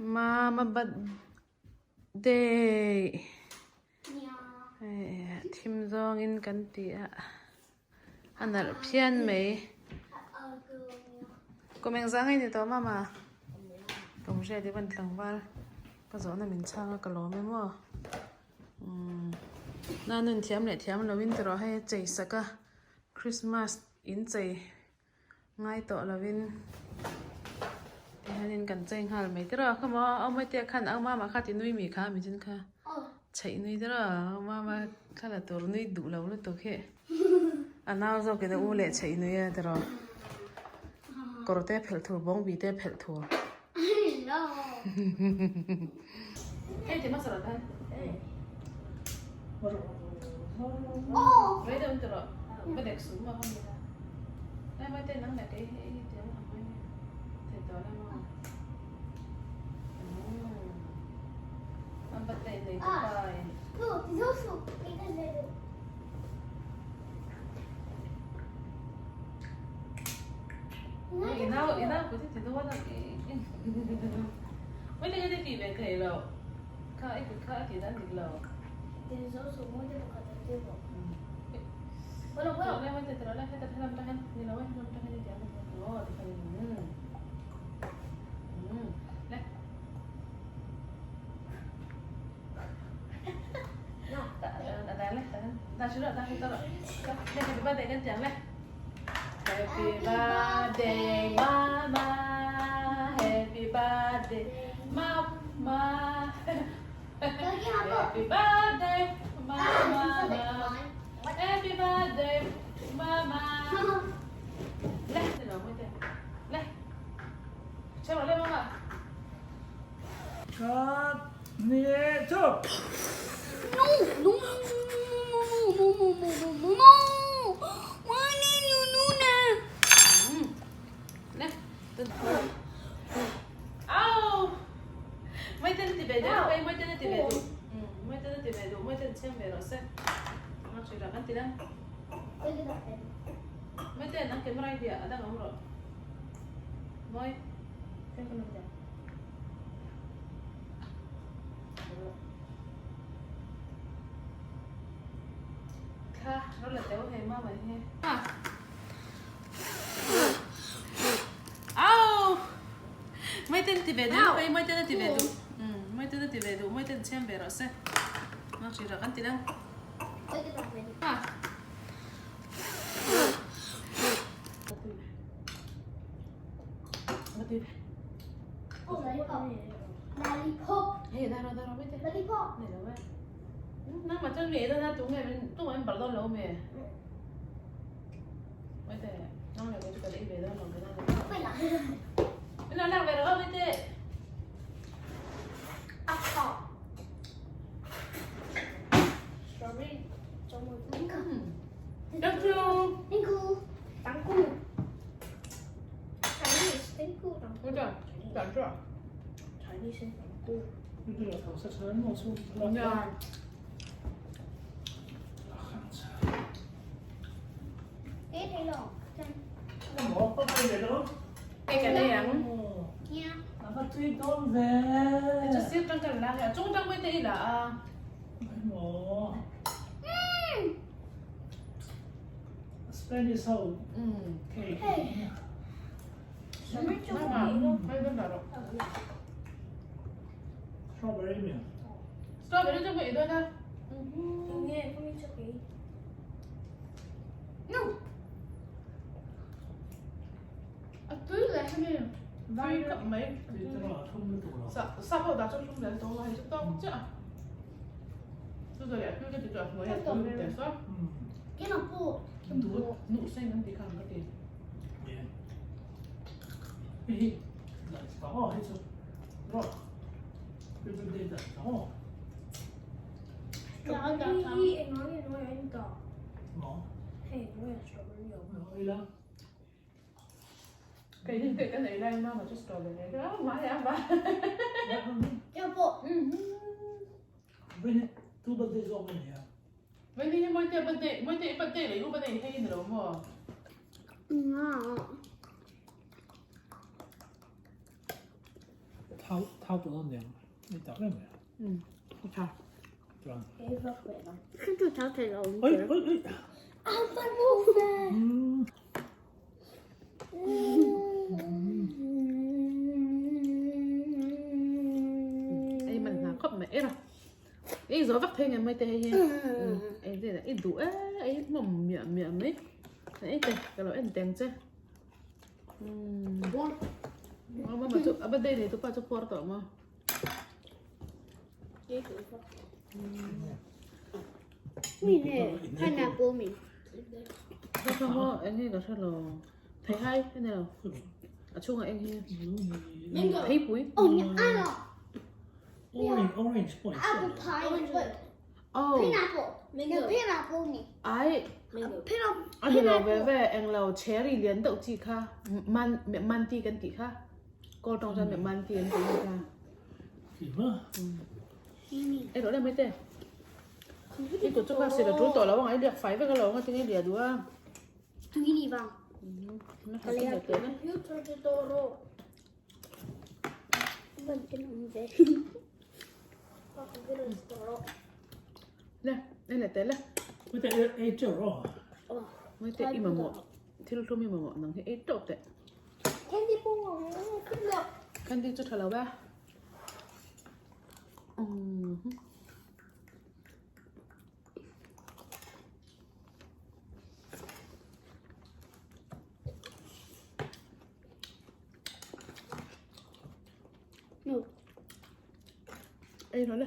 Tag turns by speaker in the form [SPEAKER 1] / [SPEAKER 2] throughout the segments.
[SPEAKER 1] Mama birthday thim zawngin kan ti a a nalh phian mai kum engzah nge ni tawh mama kum hriat hi van tlangval ka zawhna min chhang a ka lawm em aw umm nanun thiam leh thiam lo in tiraw hei a chei sak a christmas in chei. Ngai tawh lovin tihianin kan chei nghal mai tiraw kha maw a awm te khan a mama kha ti nui mi kha mi chin kha chheih nui tiraw a mama kha la tur nui duh lo lutuk hi a nau zawk in a u leh chheih nui a tiraw kawr te phelh thur bawng bi te phelh thur hei ti hmasa rawh tan Rei deuh tiraw ka dek sum a mi kha ai mai te nang leh kei hi i ti ang mai thei tawh la maw an birthday nei tu pa in I nau i nau pawh ti dawn a mai te ka ti ve thei lo kha i kut kha a tih dan dik lo. Happy birthday mama Happy birthday mama Happy birthday mama Happy birthday mama Le le Chào le mama
[SPEAKER 2] Cut nie chop
[SPEAKER 3] No no no no no no no no no no no no no.
[SPEAKER 1] Le Au Mai tên ti ve deuh mai tên ti ve duh mai tên ti ve duh mai tên chhem ve rawh se Ngak hri rak an ti lang Mai tên ang camera hi a dang awm rawh Mawi Kha rawh la teuh hei mama hi Au! Mai ten ti ve duh hei mai ten a ti ve duh mai ten a ti ve duh mai ten chhem ve rawh se Ngak hri rak an ti lang Hei dar rawh dar rawh mai te Nei lo e Nangmah chuan mi ei dawn a tunge tumah in barh dawn lo mi Mai te nang leh kei chu kan ei ve dawn lo mai dawn lo Min lo lak ve rawh aw mai te Thank you.
[SPEAKER 3] Thank you. Thank you. Chinese. Thank you.
[SPEAKER 1] Ôi trời, chuẩn chưa?
[SPEAKER 3] Chinese thank you.
[SPEAKER 1] Dạ. Cái này ăn. Cho xíu trong cái lá, trung trong cái tí là.
[SPEAKER 2] Spanish ho cake. Strawberry milk.
[SPEAKER 1] Strawberry cho mẹ thôi nha. No. A tui leh hemi tui khawp mai. Sap ho dah chu thlum leh tawh a hei chu tawk chiah a. Chu zawh leh a tui ka ti chu a hnuai a tui teh saw. Nuh seng an ti kha ang ka ti. Kei hi cake an ei laiin mama chu strawberry a kha a mah leh a mah. Vei hi Mawitea birthday, Mawitea i birthday leh i u birthday hei ni lo maw?
[SPEAKER 2] Thau thau tawh dawn niang i tak em mai.
[SPEAKER 1] Um tha.
[SPEAKER 2] Chuan.
[SPEAKER 3] Kan tu thau thei lo.
[SPEAKER 2] Oi oi oi.
[SPEAKER 3] Um.
[SPEAKER 1] Ei man hna khawp mai era. Ei zo vak thei nge mai te hei hi. Ei te i duh e ei hmawm miah miah mai. Ei te ka lo en teng che. Mama chu a birthday nei tu pa chu puar tawh maw.
[SPEAKER 3] Mi ne pineapple mi.
[SPEAKER 1] Ka tha maw eng hi ka hre lo. Thei hai a ni lo. A chhungah eng hi. Theipui.
[SPEAKER 3] Oh ni ano.
[SPEAKER 2] Orange orange pawh in
[SPEAKER 3] Apple pie.
[SPEAKER 1] Oh.
[SPEAKER 3] Pineapple. Mango. Pineapple ni.
[SPEAKER 1] Ai.
[SPEAKER 3] Pineapple.
[SPEAKER 1] A ni lo ve ve eng lo cherry lian deuh chi kha man man ti kan tih kha. Kawl tawng chuan man ti an tih kha. Ei rawh le mai te. I kut chu kha sir a tul tawh lo ang a i biak fai vek a lo ang a tinge lia duh a.
[SPEAKER 3] Tui ni vang.
[SPEAKER 1] Le, ei le teh le.
[SPEAKER 2] Mai te ei teuh rawh.
[SPEAKER 1] Mai te i mamawh thil hlum i mamawh nang hi ei tawp teh.
[SPEAKER 3] Candy pawh
[SPEAKER 1] Candy chu tha lo e.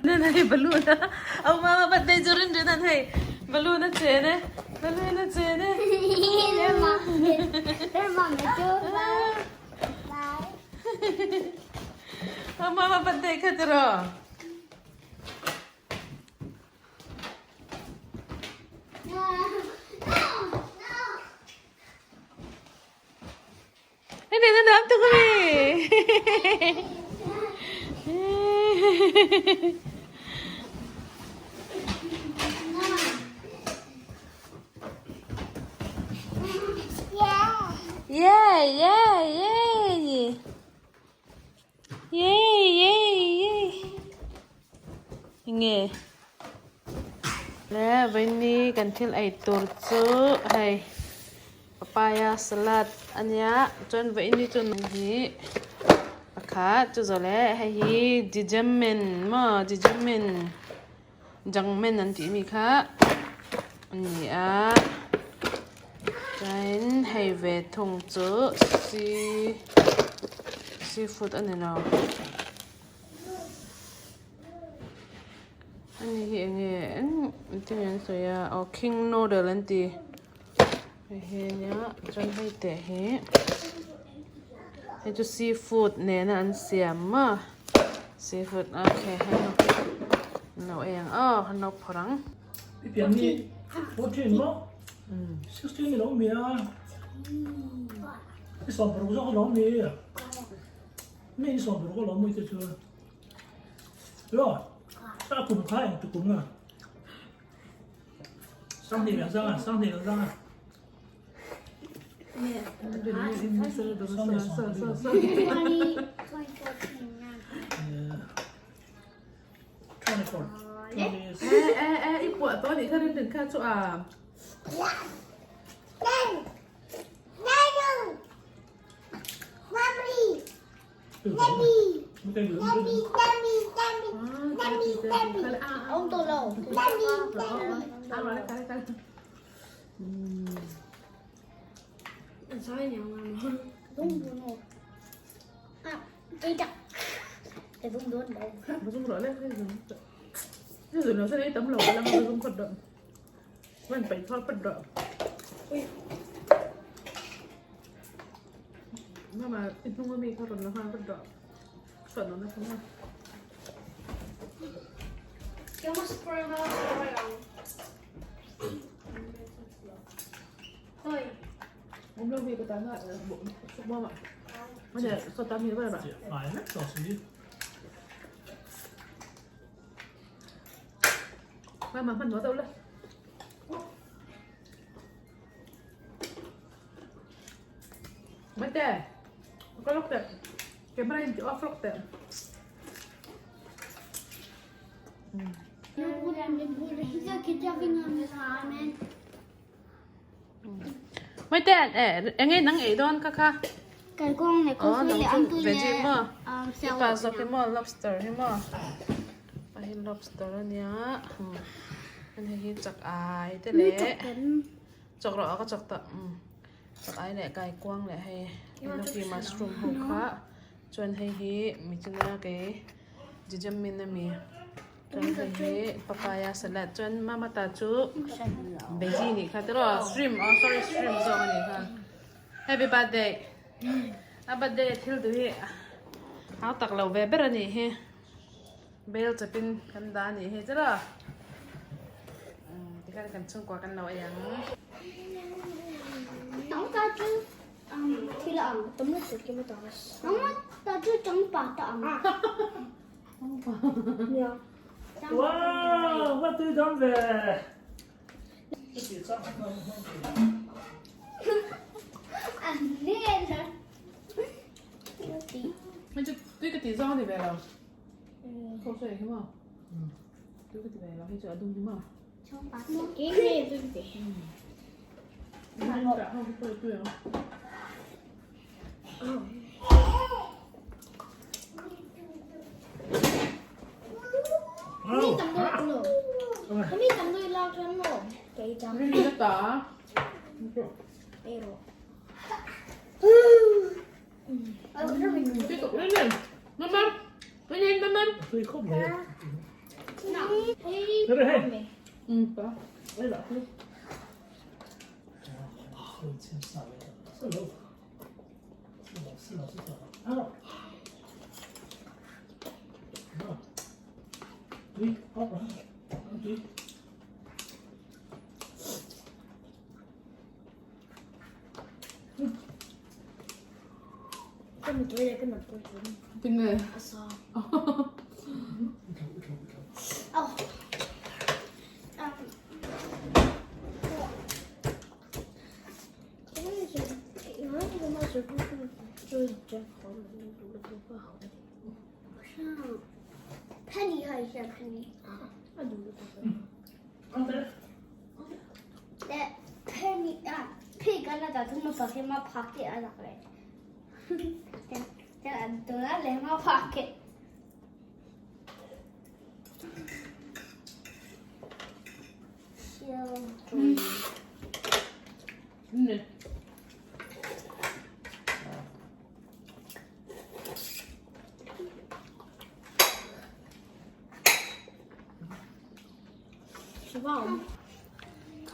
[SPEAKER 1] Nan hei balloon a au mama birthday chu rin rin an hei balloon a chen e balloon a chen e Au mama birthday kha tiraw Hei nen a nuam tuk a mi. Yeah, yeah, yeah. Yeah, yeah, yeah. Nge. Le vaini kan thil ei tur chu hei papaya salad ania chuan vaini chu hi pakhat chu zawh leh hei hi jijammen maw jijammen jangmen an tih mi kha a ni a chuanin hei ve thung chu sea seafood a ni lo. Ani hi eng nge eng engtin nge an sawi a aw king noodle an ti hei hi ania chuan hei teh hi hei chu seafood nena an siam maw seafood okay hei hi an lo ei ang aw an lo phawrh ang.
[SPEAKER 2] I pian ni 14 maw 16 ni lo mi a i 16 zawk a lo mi mi i 16 a lo mi te chu. Lo, sa kum kha eng tu kum nga. Sang ni lang sang a, sang ni lang sang a. Sang ni sang. 24.
[SPEAKER 1] Eh eh eh i puah tawh anih kha rin rin kha chu a. Mama i hnung ami kha rawn la nghal vat rawh chuan awm nasa maw. Awm lo mi ka tan a mama mane sawta mi vat rawh.
[SPEAKER 2] Ai vek tawh si.
[SPEAKER 1] Mama hman nuah deuh la. Mate, ka lawk teh. Camera in ti off lawk teh. Mate, enge nang ei dawn kha kha?
[SPEAKER 3] Kaikuang leh khawsui leh antui leh
[SPEAKER 1] Veggie maw? Ipa zawk hi maw lobster hi maw? A hi lobster a nia. Hei hi chak ai te leh chawk rawh a ka chawk tawh. Chak ai leh kaikuang leh hei enoki mushroom ho kha chuan hei hi michina kei jijamin a mi chuan hei hi papaya salad chuan mamata chu veggie nih kha tiraw shrimp oh sorry shrimp zawk a nih kha happy birthday a birthday a thil duh hi hau tak lo ve ber a nih hi bel chawpin kan dah a nih hi tiraw tikhan kan chhungkua kan lo ei ang.
[SPEAKER 2] Wow, va tui dawn ve.
[SPEAKER 1] Hei chu tui ka tih zawng a ni ve lo. Khaw sawi hi maw? Tui ka ti ve lo, hei chu a dum hi maw?
[SPEAKER 2] Tui khawp mai.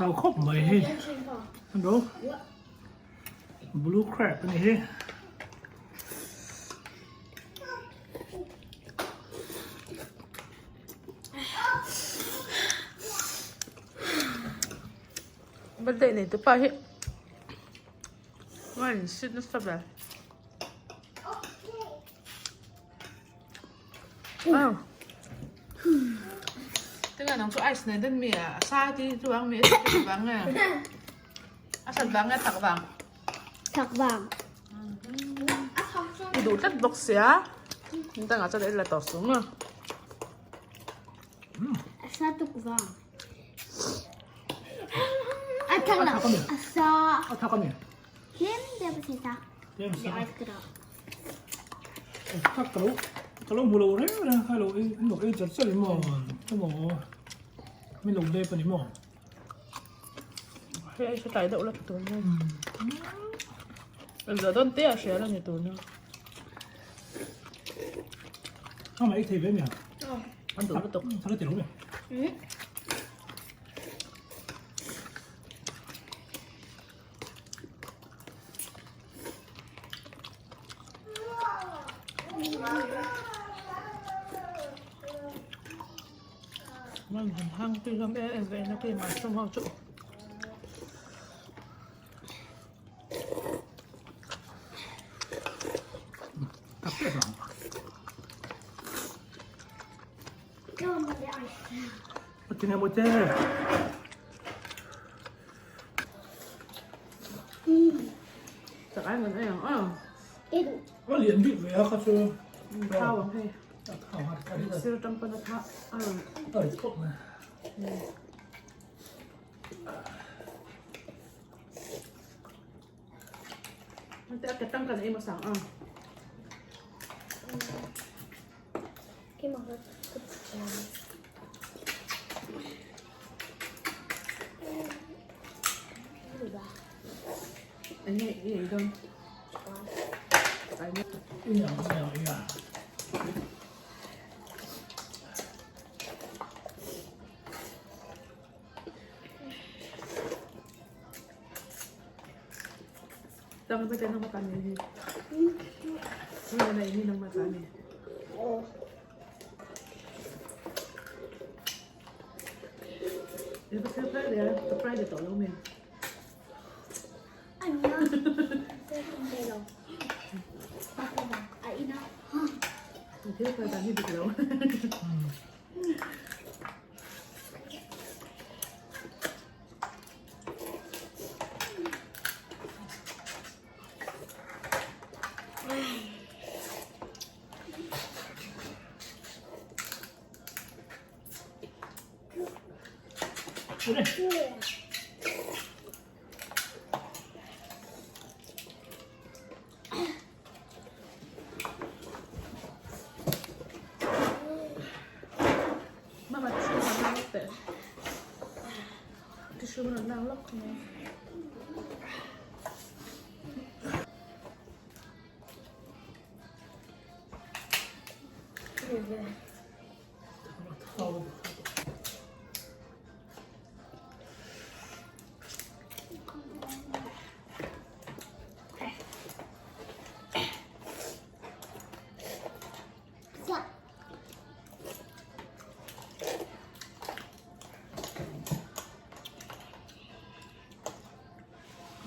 [SPEAKER 2] Thau khawp mai hi hello blue crab ani hi
[SPEAKER 1] Birthday nei tupa hi ngain sit nasa ber. Oh. Tinga nang chu ice nei den mi a sa ti chu ang mi a ti vang nge. A sat vang nge thak vang.
[SPEAKER 3] Thak vang.
[SPEAKER 1] I duh tlat bawk sia. Tanga chuan i la tawh sung a.
[SPEAKER 3] A sa tuk vang. A thak lo. A sa.
[SPEAKER 2] A thak a mi.
[SPEAKER 3] Tlem deuh a sa.
[SPEAKER 2] Tlem sa. Thak ka lo ka lo hmu lo reng reng kha lo ei an lo ei char char in maw emaw min lo dep a ni maw.
[SPEAKER 1] Hei hre tlai deuh la tha tur nia. Engzah dawn te a hria la ni tur nia.
[SPEAKER 2] Kha mai thei ve mi a.
[SPEAKER 1] An duh lutuk.
[SPEAKER 2] Thak ti lo mi.
[SPEAKER 1] Man han hang tui hlawm em em ve na khi mushroom ho chu.
[SPEAKER 2] Tinge maw te.
[SPEAKER 1] Chakai ngan ei ang aw.
[SPEAKER 2] A lian bik ve a kha chu.
[SPEAKER 1] Thau ang hei.
[SPEAKER 2] A thau a a rit a.
[SPEAKER 1] Sir tang pawn a tha a rawn.
[SPEAKER 2] A rit khawp mai.
[SPEAKER 1] Te a ke tang kan ei hmasa ang aw.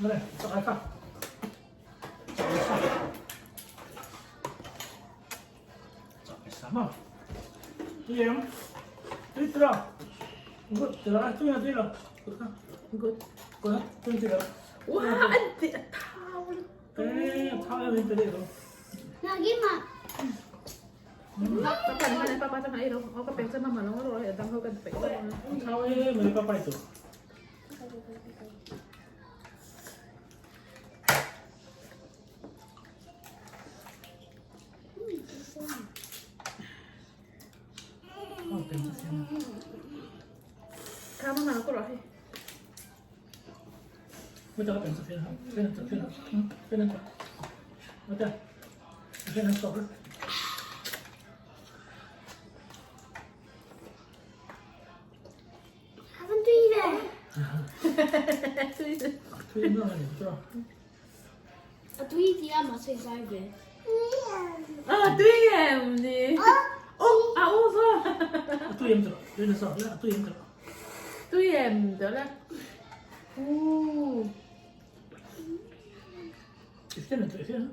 [SPEAKER 2] 来，再来看，再来看，再来什么？对呀，对了，我对了，对了对了，我看，
[SPEAKER 1] Good.
[SPEAKER 2] 我对对了，
[SPEAKER 1] Wow, anh tiệt thao.
[SPEAKER 2] 哎，他那边对了。
[SPEAKER 1] Papa, naman papa sa mga ilaw. Ako kapag sa mama lang, ro, adang ko kan pa.
[SPEAKER 2] 他会没办法走。哦，等一下。
[SPEAKER 1] Kama mama ko ro.
[SPEAKER 2] 我找个本子非常非常非常嗯非常好的，非常好。推那个对吧？
[SPEAKER 1] Ah, 对耶，你。哦，啊，我说。
[SPEAKER 2] 对应着，对的是，对应着。
[SPEAKER 1] 对耶，唔得咧。哦。
[SPEAKER 2] 现在对现在，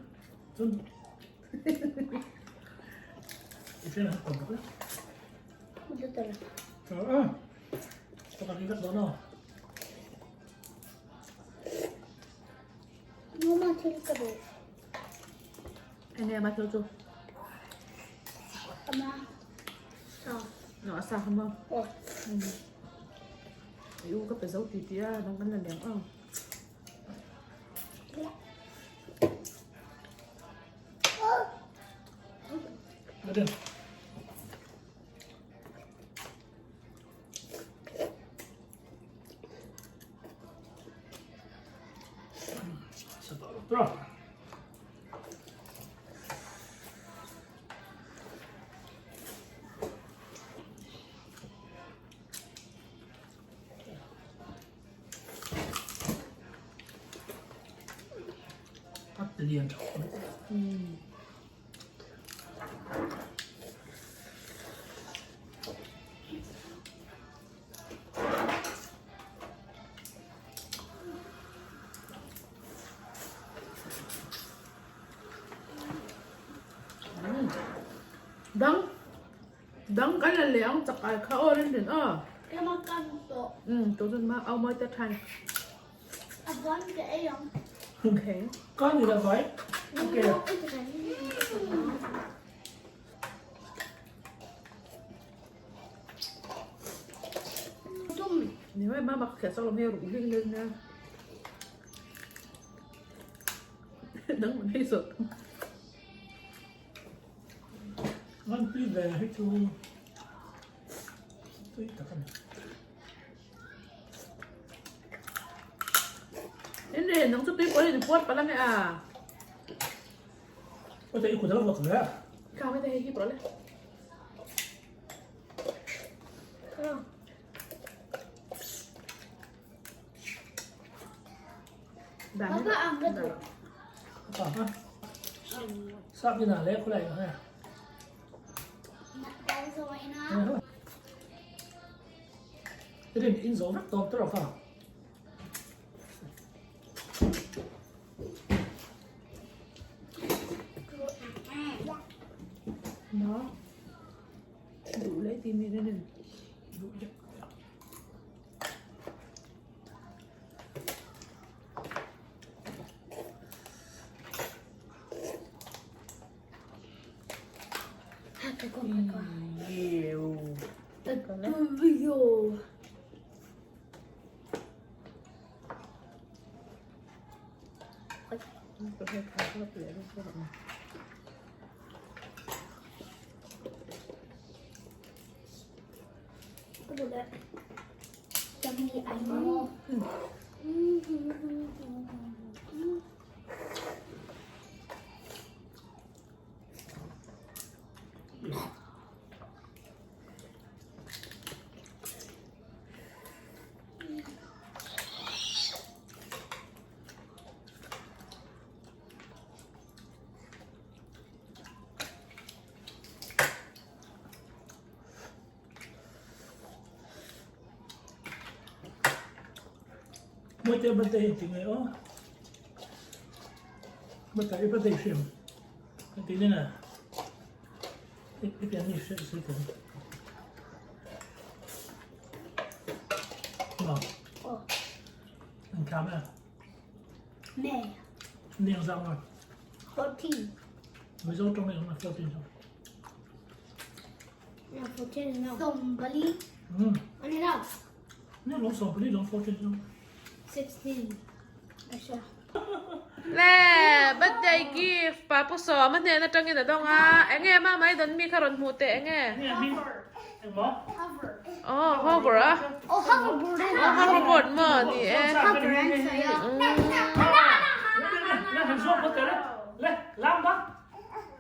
[SPEAKER 2] 真的。现在管不了。嗯，这个你个多呢？
[SPEAKER 1] Ano yan, matuto? No, asa ka mo. Ay, uga pa zaw titi ah. Nang kanan lang ah.
[SPEAKER 2] 那这。吃饱了，多少？他的脸长。
[SPEAKER 1] Hmm. Dang. Dang cái là léo chặt ai khá ô lên đến ờ. Ừ, tôi dân mà ông mới tết hành. Okay.
[SPEAKER 2] Ka ni la vai. Okay.
[SPEAKER 1] Ni mai ma bak kha chak lo me ru hling le na. Nang mun hei so.
[SPEAKER 2] Ngan tui ve hi chu tui tak a ni.
[SPEAKER 1] Ene nang chu tui pawh hi ni puat palh ange a.
[SPEAKER 2] Ate i kut a lo vak ve a.
[SPEAKER 1] Ka mai te hei hi pawh le.
[SPEAKER 3] Papa ang ka tu.
[SPEAKER 2] Papa. Sap ni na le khulai ha. Rin in zo vek tawm tawrh kha.
[SPEAKER 1] Nó đủ lấy tìm đi nên
[SPEAKER 2] Duh lek. Mawite birthday hi ti ngai aw. Birthday i birthday hrim ka ti nen a. I pian ni hre si kum. Maw. An kham e.
[SPEAKER 3] May.
[SPEAKER 2] Niang zang ma.
[SPEAKER 3] 14.
[SPEAKER 2] Mizo tawng in ma 14 so.
[SPEAKER 3] No, 14 no. Somebody. Ano na?
[SPEAKER 2] Ni long 14 long 14 so.
[SPEAKER 3] 16. Asya.
[SPEAKER 1] Le, birthday gift pa pu sawm a hnen atangin a dawng a, enge mama i dawn mi kha rawn hmuh teh enge?
[SPEAKER 2] Maw?
[SPEAKER 1] Aw, hover a.
[SPEAKER 3] Oh, hoverboard.
[SPEAKER 1] Aw, hoverboard maw ni e.
[SPEAKER 3] Hover an sawi a.
[SPEAKER 2] Le, han zawk maw teh le. Le, lam ba.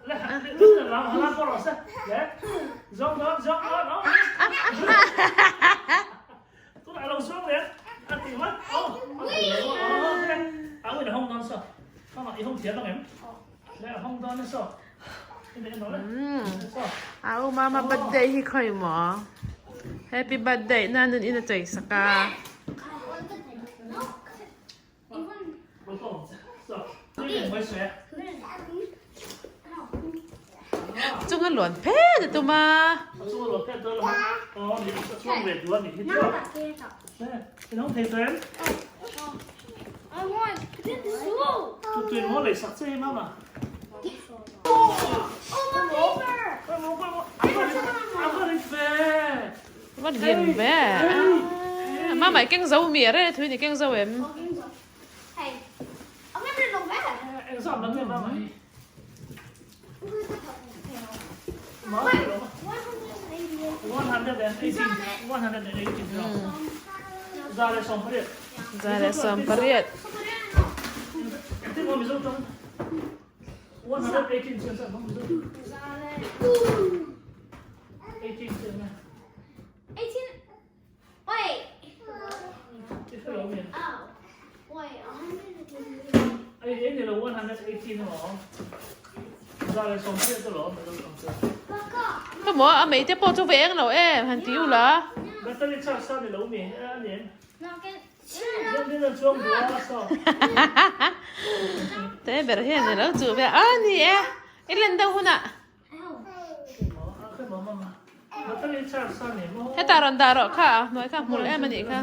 [SPEAKER 2] Le, lam lam pawh rawh se. Le, zawk dawn, zawk dawn. Aw. Tunah lo zawng leh a ti vat aw a ti lo aw ok a win a hawng dawn saw khama i hawng thiam ang em le a hawng dawn saw i nei emaw le saw
[SPEAKER 1] Au mama birthday hi khawi maw happy birthday na nun in a chei sak a. Chunga luan phet a tum a. Van lian ve. Mama i keng zo mi a re thui ni keng zo em. Za leh 80. Ka maw a mei te pawh chu ve eng lo em han ti u la. Te ber hian alo chuh ve a ni e i len deuh hunah. Hetah rawn dah rawh kha a hnuai kha hmul em a nih kha.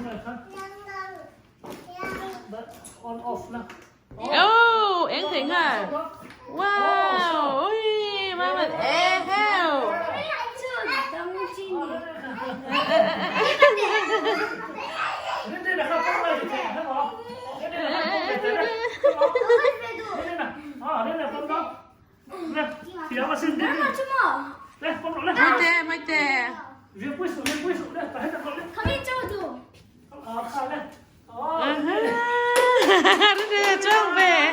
[SPEAKER 1] Oh, eng thei nghal. Wow, ui, mama e heo. Mai te, mai te. Chuang ve.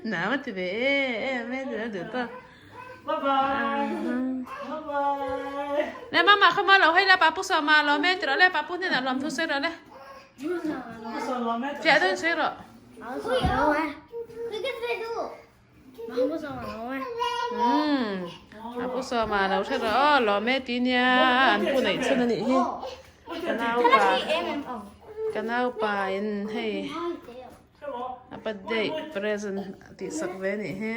[SPEAKER 1] Nào mà thì về em em thì nó được to.
[SPEAKER 2] Bye bye. Bye bye.
[SPEAKER 1] Nè mama không mà lâu hay là bà bút sờ mà lo mẹ thì đó lẹ bà bút nên là làm thu xe rồi lẹ. Dạ tôi xe rồi. A bút sờ mà lâu xe rồi lo mẹ tí nha anh bút này chân này hi. Ka nau pa ka nau pa in hei a birthday present tih sak ve anih hi.